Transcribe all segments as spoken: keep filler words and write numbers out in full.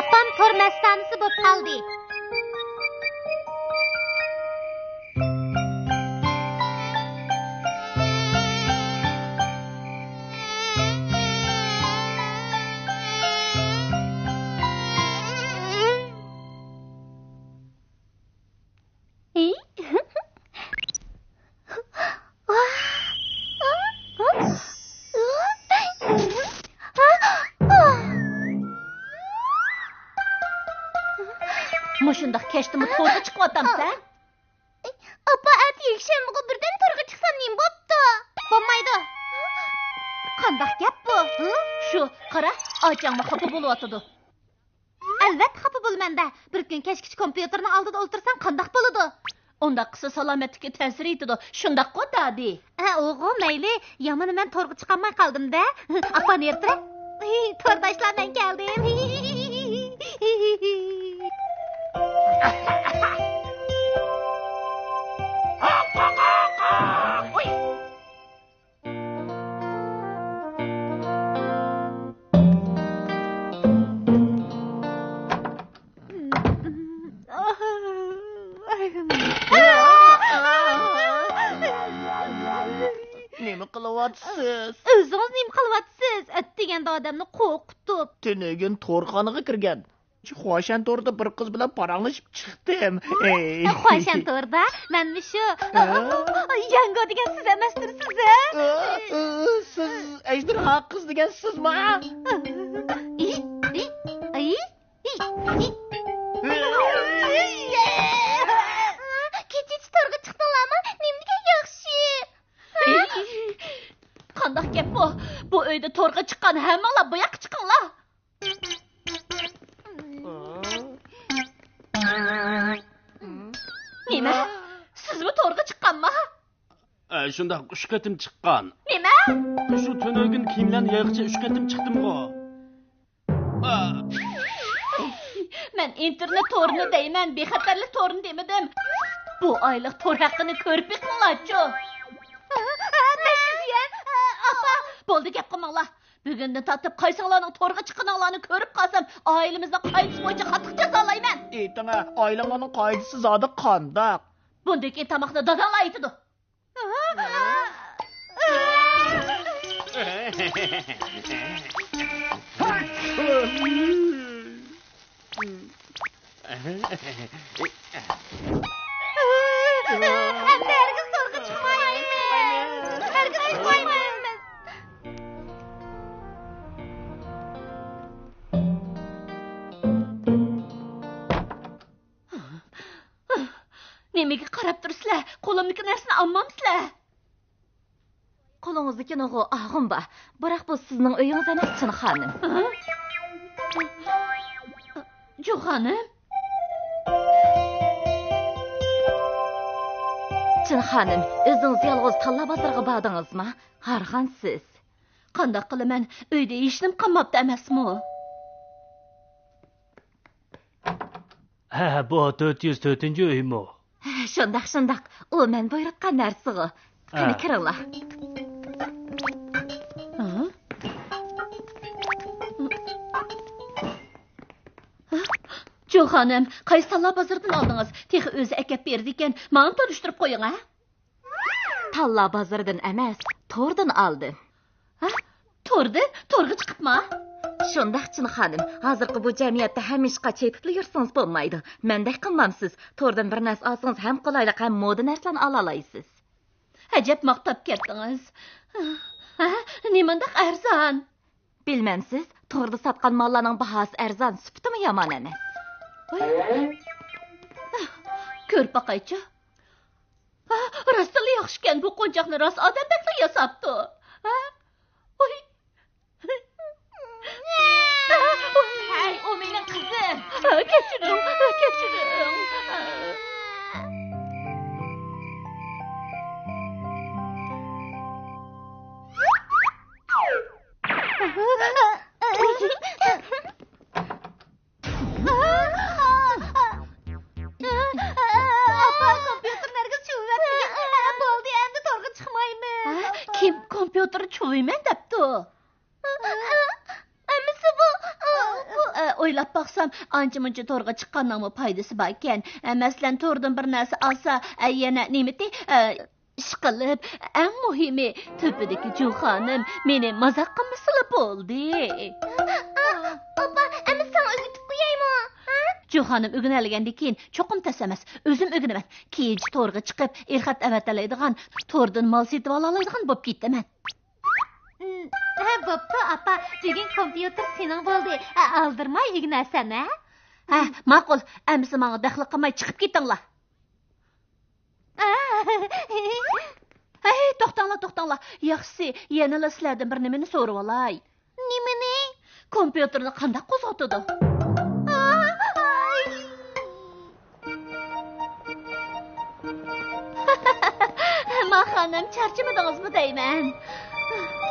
ئاپام تور مەستانىسى بولۇپ قالدى. مۇشۇنداق كەچتىمۇ تورغا چىقىۋاتامسەن؟ ئاپا، ئەتە يەكشەنبىغۇ، بىردەم تورغا چىقسام نېمە بوپتۇ؟ بولمايدۇ. قانداق گەپ بۇ؟ ھە؟ شۇ، قارا، ئاچاڭمۇ خاپا بولۇۋاتىدۇ. ئەلۋەتتە خاپا بولىمەن-دە. بىر كۈن كەچكىچە كومپيۇتېرنىڭ ئالدىدا ئولتۇرساڭ قانداق بولىدۇ؟ ئۇنداق قىلسا سالامەتلىككە تەسىر يېتىدۇ. شۇنداققۇ، دادى؟ ھە، ئۇغۇ، مەيلى. يامىنى مەن تورغا چىقالماي قالدىم-دە. ئاپا، نېرى تۇرە. تورداشلار، مەن كەلدىم. نېمە قىلىۋاتىسىز؟ ئۆزىڭىز نېمە قىلىۋاتىسىز؟ ئەتىگەندە ئادەمنى قورقۇتۇپ. تۈنۈگۈن تورخانىغا كىرگەن. خۇاشەن توردا بىر قىز بىلەن پاراڭلىشىپ چىقتىم. ئەي. خۇاشەن توردا؟ مەنمۇ شۇ. ھە؟ يەڭگو دېگەن سىز ئەمەستىمسىز، ھە؟ ئە، ئە، سىز ئەجدىرھا قىز دېگەن سىزما؟ ئى، ئى، ئى، ئى، ئى. كېچىچە تورغا چىقتىڭلارمۇ؟ نېمە دېگەن ياخشى. ھە؟ قانداق گەپ بۇ؟ بۇ ئۆيدە تورغا چىققان ھەممىڭلار بۇ ياققا چىقىڭلار. نېمە؟ سىزمۇ تورغا چىققانما؟ ئە، شۇنداق، ئۈچ قېتىم چىققان. نېمە؟ شۇ تۈنۈگۈن كىيىملەرنى يايغىچە ئۈچ قېتىم چىقتىمغۇ. ئە. مەن ئىنتېرنېت تورىنى دەيمەن، بىخەتەرلىك تورىنى دېمىدىم. بۇ ئايلىق تور ھەققىنى كۆرۈپ بېقىڭلارچۇ. بەش يۈز يۈەن، ئاپا. بولدى، گەپ قىلماڭلار. بۈگۈندىن تارتىپ قايسىڭلارنىڭ تورغا چىققىنىڭلارنى كۆرۈپ قالسام، ئائىلىمىزنىڭ قائىدىسى بويىچە قاتتىق جازالايمەن. ئېيتىڭە، ئائىلەڭلارنىڭ قائىدىسى زادى قانداق؟ بۇندىن كېيىن تاماقنى داداڭلار ئېتىدۇ. ئەمدى ھەرگىز تورغا چىقمايمىز. ھەرگىز چىقمايمىز. نېمىگە قاراپ تۇرىسىلەر؟ قولۇمدىكى نەرسىنى ئالمامسىلەر؟ قولىڭىزدىكى نوغۇ ئاغۇم بار. بىراق بۇ سىزنىڭ ئۆيىڭىز ئەمەس، چىن خانىم. ھە؟ جو خانىم؟ چىن خانىم، ئۆزىڭىز يالغۇز تاللا بازىرىغا باردىڭىزما؟ ھارغانسىز. قانداق قىلىمەن؟ ئۆيدە ھېچنېمە قالماپتۇ ئەمەسمۇ؟ ھە، بۇ تۆت يۈز تۆتىنچى ئۆيمۇ؟ ھە، شۇنداق، شۇنداق. ئۇ مەن بۇيرۇتقان نەرسىغۇ. قېنى، ھە. كىرىڭلار. ھە؟ جو خانىم، قايسى تاللا بازىرىدىن ئالدىڭىز؟ تېخى ئۆزى ئەكەپ بېرىدىكەن. ماڭا تونۇشتۇرۇپ قويۇڭ، ھە؟ تاللا بازىرىدىن ئەمەس، توردىن ئالدىم. ھە؟ توردىن؟ تورغا چىقىپما؟ شۇنداق، چىن خانىم. ھازىرقى بۇ جەمئىيەتتە ھەممە ئىشقا چېتىپلا يۈرسىڭىز بولمايدۇ. مەندەك قىلمامسىز؟ توردىن بىر نەرسە ئالسىڭىز ھەم قولايلىق، ھەم مودا نەرسىلەرنى ئالالايسىز. ئەجەب ماختاپ كەتتىڭىز. ھە؟ نېمانداق ئەرزان؟ بىلمەمسىز؟ توردا ساتقان ماللارنىڭ باھاسى ئەرزان، سۈپىتىمۇ يامان ئەمەس. ۋاي. كۆرۈپ باقايچۇ. ھا، راستتىنلا ياخشىكەن، بۇ قونچاقنى راست ئادەم بەكلا ياساپتۇ. ھا؟ ۋاي. ھەي، ئۇ مېنىڭ قىزىم. ھا، كەچۈرۈڭ، ھا، كەچۈرۈڭ. ئاپا، كومپيۇتېرنى ھەرگىز چۇۋۇۋەتمىگىن. بولدى، ئەمدى تورغا چىقمايمىز. ھە؟ كىم كومپيۇتېرنى چۇۋۇيمەن دەپتۇ؟ ئەمىسە بۇ، بۇ، ئە، ئويلاپ باقسام، ئانچە-مۇنچە تورغا چىققاننىڭمۇ پايدىسى باركەن. ئە، مەسىلەن، توردىن بىر نەرسە ئالسا، ئە، يەنە نېمىتى، ئە، ئىشقىلىپ، ئەڭ مۇھىمى، تۆپىدىكى جۇ خانىم مېنى مازاق قىلمىسىلا بولدى. ئا، ئاپا، ئەمدى ساڭا ئۆگىتىپ قويايمۇ؟ ھە؟ جۇ خانىم ئۆگىنەلىگەندىن كېيىن چوقۇم تەس ئەمەس. ئۆزۈم ئۆگىنىمەن. كېيىنچە تورغا چىقىپ، ئېلخەت ئەۋەتەلەيدىغان، توردىن مال سېتىۋالالايدىغان بوپ كېتىمەن. ھە، بوپتۇ، ئاپا. بۈگۈن كومپيۇتېر سېنىڭ بولدى. ئە، ئالدىرىماي ئۆگىنەرسەن، ھە؟ ھە، ماقۇل. ئەمىسە ماڭا دەخلى قىلماي چىقىپ كېتىڭلار. ھەي، توختاڭلار، توختاڭلار. ياخشىسى، يەنىلا سىلەردىن بىر نېمىنى سورىۋالاي. نېمىنى؟ كومپيۇتېرنى قانداق قوزغىتىدۇ؟ ئاي. ما خانىم، چارچىمىدىڭىزمۇ دەيمەن.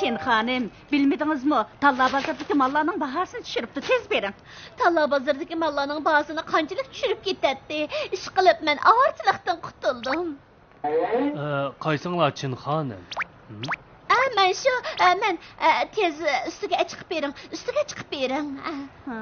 چىن خانىم، بىلمىدىڭىزمۇ؟ تاللا بازىرىدىكى ماللارنىڭ باھاسىنى چۈشۈرۈپتۇ، تېز بېرىڭ. تاللا بازىرىدىكى ماللارنىڭ باھاسىنى قانچىلىك چۈشۈرۈپ كېتەتتى. ئىشقىلىپ، مەن ئاۋارىچىلىقتىن قۇتۇلدۇم. ئە، قايسىڭلار، چىن خانىم؟ ھىم؟ ئە، مەن شۇ، ئە، مەن، ئە، تېز ئۈستىگە چىقىپ بېرىڭ، ئۈستىگە چىقىپ بېرىڭ. ئە. ھا؟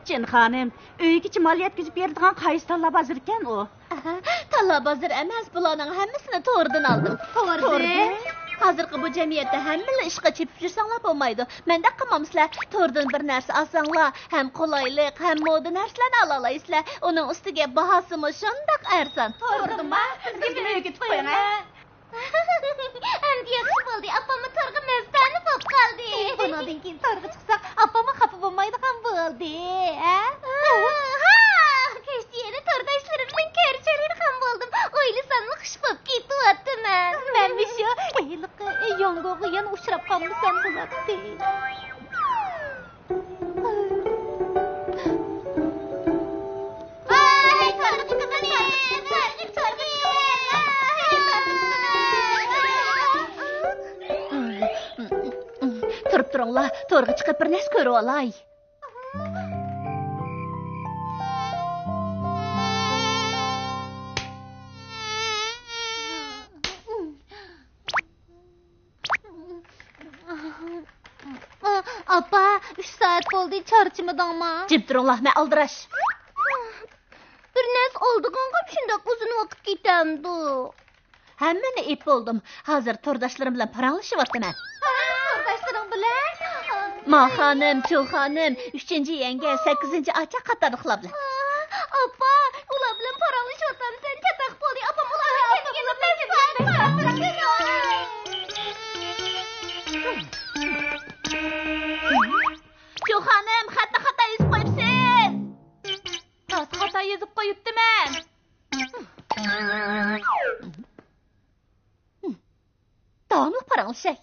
چىن خانىم، ئۆيگىچە مال يەتكۈزۈپ بېرىدىغان قايسى تاللا بازىرىكەن ئۇ؟ ئەھە، تاللا بازىرى ئەمەس، بۇلارنىڭ ھەممىسىنى توردىن ئالدىم. توردىن؟ ھازىرقى بۇ جەمئىيەتتە ھەممىلا ئىشقا چېپىپ يۈرسەڭلار بولمايدۇ. مەندەك قىلمامسىلەر، توردىن بىر نەرسە ئالساڭلار، ھەم قولايلىق، ھەم مودا نەرسىلەرنى ئالالايسىلەر. ئۇنىڭ ئۈستىگە باھاسىمۇ شۇنداق ئەرزان. توردىنما؟ بىزگىمۇ ئۆگىتىپ قويۇڭ، ھە؟ ئەمدى ياخشى بولدى، ئاپاممۇ تورغا مەستانە بولۇپ قالدى. بۇنىڭدىن كېيىن تورغا چىقساق، ئاپاممۇ خاپا بولمايدىغان بولدى، ھە؟ ھا، كەچتە يەنە تورداشلىرىم بىلەن كۆرۈشەلەيدىغان بولدۇم. ئويلىساملا خۇش بولۇپ كېتىۋاتىمەن. مەنمۇ شۇ، ھېلىقى ياڭگوغا يەنە ئۇچراپ قالمىسام بولاتتى. تۇرۇپ تۇرۇڭلار، تورغا چىقىپ بىر نەرسە كۆرۈۋالاي. ئاپا، ئۈچ سائەت بولدى، چارچىمىدىڭما؟ جىم تۇرۇڭلار، مەن ئالدىراش. بىر نەرسە ئالىدىغانغا شۇنداق ئۇزۇن ۋاقىت كېتەمدۇ؟ ھەممىنى ئېلىپ بولدۇم. ھازىر تورداشلىرىم بىلەن پاراڭلىشىۋاتىمەن. تورداشلىرىڭ بىلەن؟ ما خانىم، چۇ خانىم، ئۈچىنچى يەڭگە، سەككىزىنچى ئاچا قاتارلىقلار بىلەن. ئاپا، ئۇلار بىلەن پاراڭلىشىۋاتامسەن؟ چاتاق بولدى، ئاپام ئۇلار بىلەن كەتكىنىمدە مەن. چۇ خانىم، خەتنى خاتا يېزىپ قويۇپسىز. راست خاتا يېزىپ قويۇپتىمەن. داۋاملىق پاراڭلىشاي.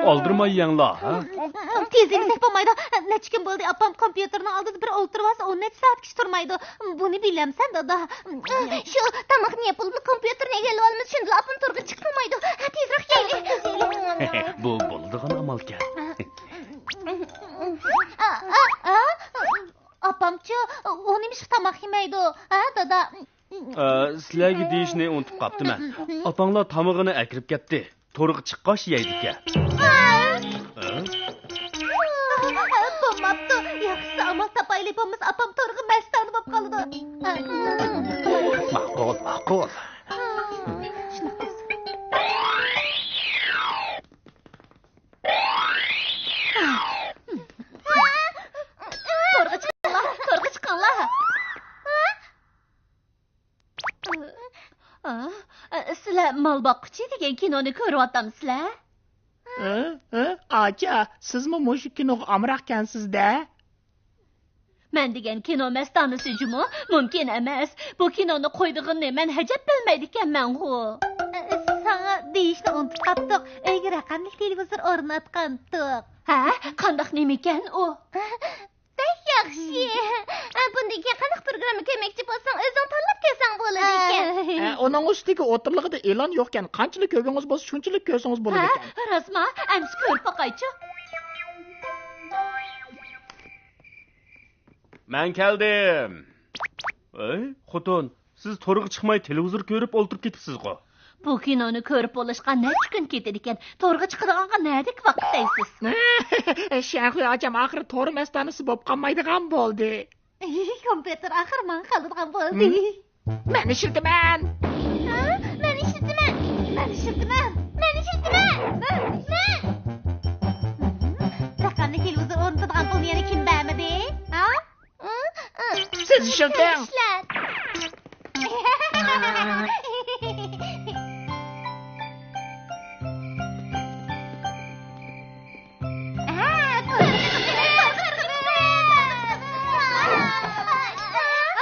ئالدىرىماي يەڭلا، ھە؟ تېز يېمىسەك بولمايدۇ. نەچچە كۈن بولدى، ئاپام كومپيۇتېرنىڭ ئالدىدا بىر ئولتۇرۇۋالسا، ئون نەچچە سائەتكىچە تۇرمايدۇ. بۇنى بىلەمسەن، دادا؟ شۇ تاماقنى يەپ بولۇپلا كومپيۇتېرنى ئېگىلىۋالىمىز، شۇندىلا ئاپام تورغا چىقىپ بولمايدۇ. ھە، تېزرەك يەيلى. بۇ بولىدىغان ئامالكەن. ئا، ئا، ئا. ئاپامچۇ، ئۇ نېمىشقا تاماق يېمەيدۇ؟ ھە، دادا؟ ئە، سىلەرگە دېيىشنى ئۇنتۇپ قاپتىمەن. ئاپاڭلار تامىقىنى ئەكىرىپ كەتتى. تورغا چىققاچ يەيدىكەن. ھە؟ بولماپتۇ. ياخشىسى ئامال تاپايلى، بولمىسا ئاپام تورغا مەستانە بولۇپ قالىدۇ. ماقۇل، ماقۇل. شۇنداق قىلسۇن. تورغا چىقىڭلار، تورغا چىقىڭلار. ئا، سىلەر مال باققۇچى دېگەن كىنونى كۆرۈۋاتامسىلەر؟ ھە؟ ھە؟ ئاچا، سىزمۇ مۇشۇ كىنوغا ئامراقكەنسىز-دە؟ مەن دېگەن كىنو مەستانىسى جۇمۇ؟ مۇمكىن ئەمەس. بۇ كىنونى قويىدىغىنىنى مەن ھەجەپ بىلمەيدىكەنمەنغۇ. ساڭا دېيىشنى ئۇنتۇپ قاپتۇق. ئۆيگە رەقەملىك تېلېۋىزور ئورناتقانتۇق. ھە؟ قانداق نېمىكەن ئۇ؟ بەك ياخشى. ئە، بۇندىن كېيىن قانداق پروگرامما كۆرمەكچى بولساڭ، ئۆزۈڭ تاللاپ كۆرسەڭ بولىدىكەن. ئە، ئۇنىڭ ئۈستىگە ئوتتۇرىلىقىدا ئېلان يوقكەن، قانچىلىك كۆرگۈڭىز بولسا، شۇنچىلىك كۆرسىڭىز بولىدىكەن. ھە؟ راستما؟ ئەمسە كۆرۈپ باقايچۇ. مەن كەلدىم. ئەي، خوتۇن، سىز تورغا چىقماي تېلېۋىزور كۆرۈپ ئولتۇرۇپ كېتىپسىزغۇ؟ بۇ كىنونى كۆرۈپ بولۇشقا نەچچە كۈن كېتىدىكەن. تورغا چىقىدىغانغا نەدىكى ۋاقىت دەيسىز؟ شەنخۇي ئاچام ئاخىرى تور مەستانىسى بولۇپ قالمايدىغان بولدى. ئەي، كومپيۇتېر ئاخىرى ماڭا قالىدىغان بولدى. مەن ئىشلىتىمەن. ھە؟ مەن ئىشلىتىمەن. مەن ئىشلىتىمەن. مەن ئىشلىتىمەن. مەن. رەقەملىك تېلېۋىزور ئورنىتىدىغان پۇلنى يەنە كىم بەرمىدى؟ ھە؟ سىز ئىشلىتىڭ. ئىشلەت.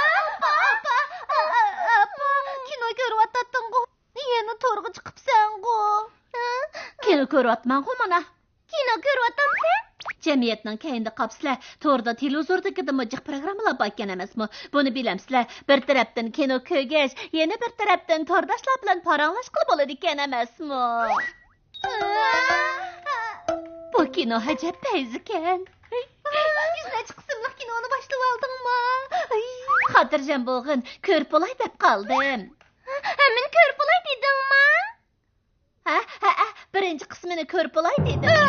ئاپا، ئاپا، ئاپا، كىنو كۆرۈۋاتاتتىڭغۇ؟ يەنە تورغا چىقىپسەنغۇ؟ كىنو كۆرۈۋاتىمەنغۇ مانا. كىنو كۆرۈۋاتامسەن؟ جەمئىيەتنىڭ كەينىدە قاپسىلە، توردا تېلېۋىزوردىكىدىنمۇ جىق پروگراممىلار باركەن ئەمەسمۇ؟ بۇنى بىلەمسىلە، بىر تەرەپتىن كىنو كۆرگەچ، يەنە بىر تەرەپتىن تورداشلار بىلەن پاراڭلاشقىلى بولىدىكەن ئەمەسمۇ؟ بۇ كىنو ئەجەب پەيزىكەن. يۈز نەچچە قىسىملىق كىنونى باشلىۋالدىڭما؟ ئاي. خاتىرجەم بولغىن، كۆرۈپ بولاي دەپ قالدىم. ھەممىنى كۆرۈپ بولاي دېدىڭما؟ ھە، ھە، ھە، بىرىنچى قىسمىنى كۆرۈپ بولاي دېدىم.